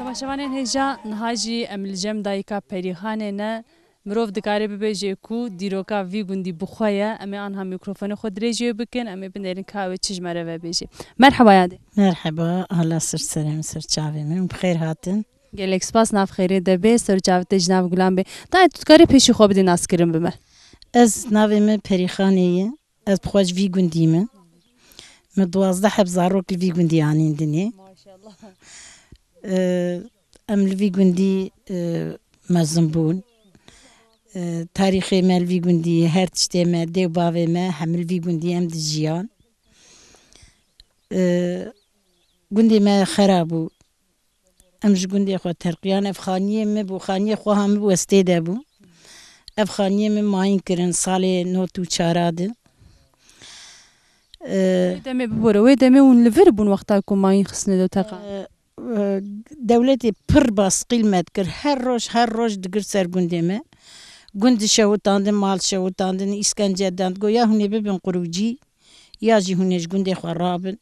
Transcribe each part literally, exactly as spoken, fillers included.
Paşevanên hêja, niha jî em li cem dayika Perîxanê ne. Mirov dikare bibêje ku dîroka vî gundî bi xwe ye. Em ê anha mîkrofonê xwe dirêj wê bikin, em ê binêrin ka ew ê çi ji me re ve bêje. Merheba yadê. Merheba, Allah ser serê min, ser çavê min. Bi xêr hatin. Gelek spas, nav xêrê de bê, ser çavê te ji nav gulan bê. Dayê, tu dikarî pêşî xwe bidî naskirin bi me? Ez navê min Perîxanê ye. Ez bi xwe ji vî gundî me. Min duwazdeh heb zarok li vî gundî anîn dinê. Maşallah. Ee, em li vî gundî, e, mezin bûn. Ee, tarîxê me li vî gundî, her tiştê me, dê û bavê me, hemî li vî gundî em dijiyan. Ee, gundê me xera bû. Em ji gundê xwe terqiyan. Ev xaniyê min bû, xaniyê xweha min bû, ez tê de bûm. Ev xaniyê min mayîn kirin salê not û çara de. Ee, Wê demê bibore, wê demê hûn li vir bûn wexta ku mayîn xistine de teqan? Ee, e, dewletê pir basqîl me dikir. Her roj, her roj digir ser gundê me. Gund dişewitandin, mal dişewitandin, îskence dan. Go ya hûn ê bibin qurûcî, ya jî hûn ê ji gundê xwe rabin.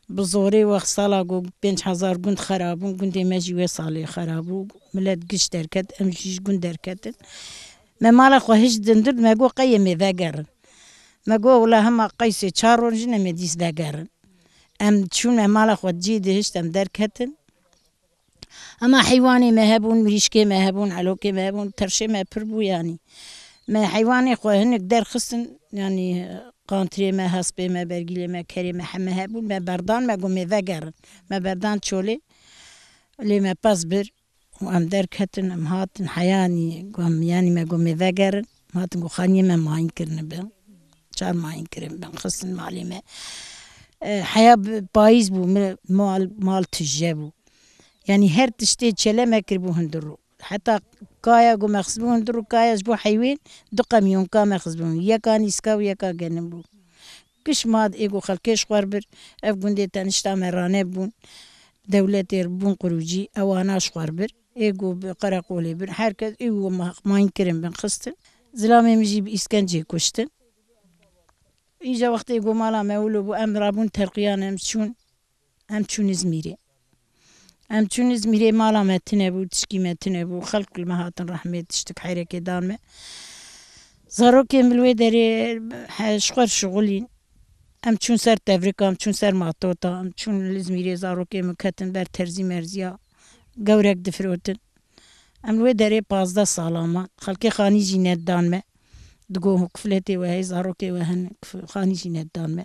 Bi zorê wext sala ku pênc hezar gund xera bûn, gundê me jî wê salê xera bû. Milet giş derket, em jî ji gund derketin. Me mala xwe hiş dindirt, me got qey em ê vegerin. Me got wila hema qeysê çar roj jin em ê dîs vegerin. Em çûn, me mala xwe cî dihişt, em derketin. Hema heywanê me hebûn, mirîşkê me hebûn, elokê me hebûn, terşê me pir bû yanî. Me heywanê xwe hinek derxistin, yanî qantirê me, hespê me, bergîlê me, kerê me heme hebûn, me berdan, me got mê vegerin. Me berdan çolê, lê me pez bir û em derketin, em hatin heyanî, got em, yanî me got mê vegerin, em hatin got xaniyê me mayîn kirine bin. Çar mayîn kirin bin, xistin malê me. E, heya bi-, payîz bû, mi-, mal, mal tije bû. Yanî her tiştê çele me kiribû hundir û. Heta kaya ku me xistibû hundir û kaya ji bo heywên du qemîyonka me xistibûn. Yeka nîska û yeka genim bû. Giş ma ê ku xelkê ji xwe r bir, ev gundê tenişta me rane bûn. Dewletê r bûn qurûcî, ewana ji xwe r bir. Ê ku bi qereqolê bir, her kes ê ku ma-, mayîn kirin bin xistin. Zilamê min jî bi îskencê kuştin. Îja wextê ku mala me wilo bû, em rabûn terqiyan, em çûn, em çûn Îzmîrê. Em çûn Îzmîrê, mala me tune bû, tişkî me tune bû, xelk li me hatin rehmê, tiştik heyrekê dan me. Zarokê min li wê derê he, ji xwe r şixulîn. Em çûn ser tevrika, em çûn ser matota, em çûn li Îzmîrê, zarokê min ketin ber terzî merziya, gewrek difirotin. Em li wê derê pazdeh sala man. Xelkê xanî jî nedidan me. Digo kufletê we heye, zarokê we hene, kuf-, xanî jî nedidan me.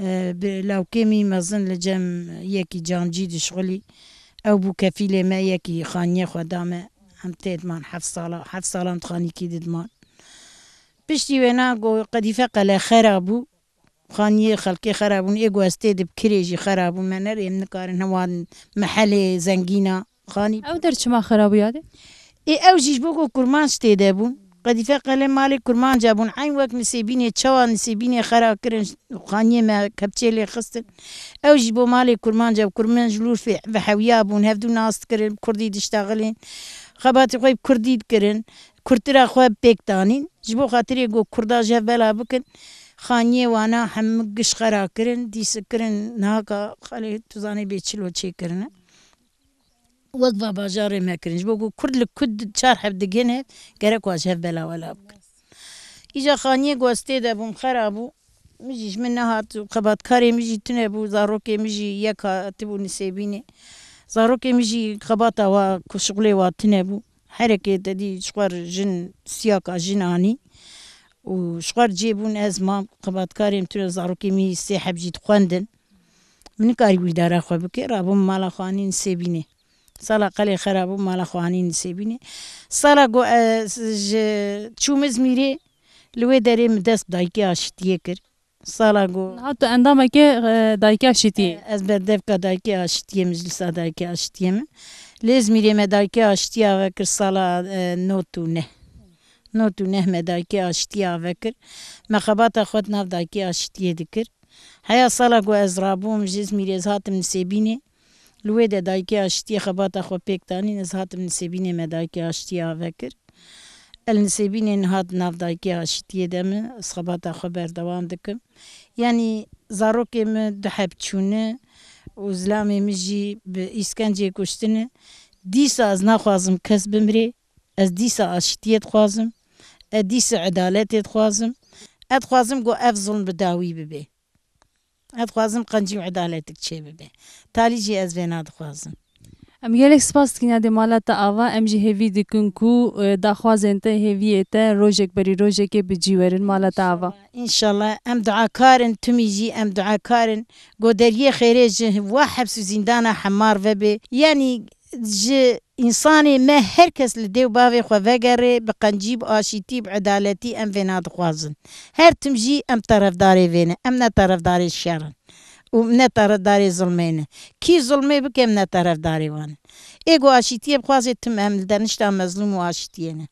E, bi lawkê min mezin li cem yekî camcî dişixulî. Ew bû kefîlê me, yekî xaniyê xwe da me. Em tê diman heft sala, heft salan di xanîkî di diman. Piştî wêna go qedîfe qele xera bû. Xaniyê xelkê xera bûn, ê ku ez tê de bi kirê jî xera bûn, me nerê em nikarin hewan mehelê zengîna xanî. Ew der çima xera bû yadê? Ê ew jî ji bo ku kurmanc tê de bûn. Qedîfe qelê malê kurmanca bûn. Eyn wek Nisêbînê, çawa Nisêbînê xera kirin, xaniyê me kepçê lê xistin. Ew jî bo malê kurmanca, kurmanc lûr fê-, vehewiya bûn, hevdû nas dikirin, bi kurdî diştexilin. Xebatê xwe bi kurdî dikirin. Kurtira xwe pêk danîn. Ji bo xatirê ku kurda ji hev bela bikin, xaniyê wana hemû giş xera kirin, dîs kirin, nihaka xalê tu zanî bê çilo çêkirine. Wek va bajarê me kirin. Ji bo ku kurd li ku çar heb digihine, gerek wa ji hev bela wela bikin. Îca xaniyê ku ez tê de bûm xera bû. Min jî ji min nehat, xebatkarê min jî tune bû, zarokê min jî yek hatibû Nisêbînê. Zarokê min jî xebata wa ku şixulê wa tune bû. Herekê te dî ji xwe r jin, siyaka jin anî û ji xwe r cê bûn, ez mam, xebatkarê min tune, zarokê min jî sê heb jî dixwendin. Min nikarî wî dara xwe bike, rabûm mala xwe anîn Nisêbînê. Sala qelê xera bû, mala xwe anîn Nisêbînê. Sala ku ez ji çûm Îzmîrê, li wê derê min dest bi dayikê aşitiyê kir. Sala ku Niha tu endamekê, e, dayikê aşitiyê. Ez berdevka dayikê aşitiyê, meclisa dayikê aşitiyê min. Li Îzmîrê me dayikê aşitiyê ave kir sala, e, not û neh. Not û neh me dayikê aşitiyê ave kir. Me xebata xwe di nav dayikê aşitiyê dikir. Heya sala ku ez rabûm ji Îzmîrê, ez hatim Nisêbînê. Li wê de dayikê aşitiyê xebata xwe pêk danîn, ez hatim Nisêbînê, me dayikê aşitiyê ave kir. El Nisêbînê niha di nav dayikê aşitiyê de min, ez xebata xwe berdewam dikim. Yanî zarokê min du heb çûne, Û zilamê min jî bi îskencê kuştine. Dîsa ez naxwazim kes bimrê. Ez dîsa aşîtiyê dixwazim. Ez dîsa edaletê dixwazim. Ez dixwazim ku ev zulm bi dawî bibe. Ez dixwazim qencî û edaletik çêbibe. Talî jî ez vêna dixwazim. Em gelek spas dikin yadê mala te ava, em jî hêvî dikin ku, e, daxwazên te, hêviyê te rojek berî rojekê bi cî werin mala te ava. Înşallah, em duakar in, timî jî em duakar in. Goderiyê xêrê ji wa heps û zîndana hemar vebe. Yanî ji însanê me her kes li dê û bavê xwe vegerê, bi qencî, bi aşîtî, bi edaletî em vêna dixwazin. Her tim jî em terefdarê vê ne. Em ne terefdarê şer in. Û ne terefdarê zilmê ne. Kî zilmê bike, em ne terefdarê wan in. Ê ku aşîtiyê bixwaze tim em li denişta mezlûm û aşîtiyê ne.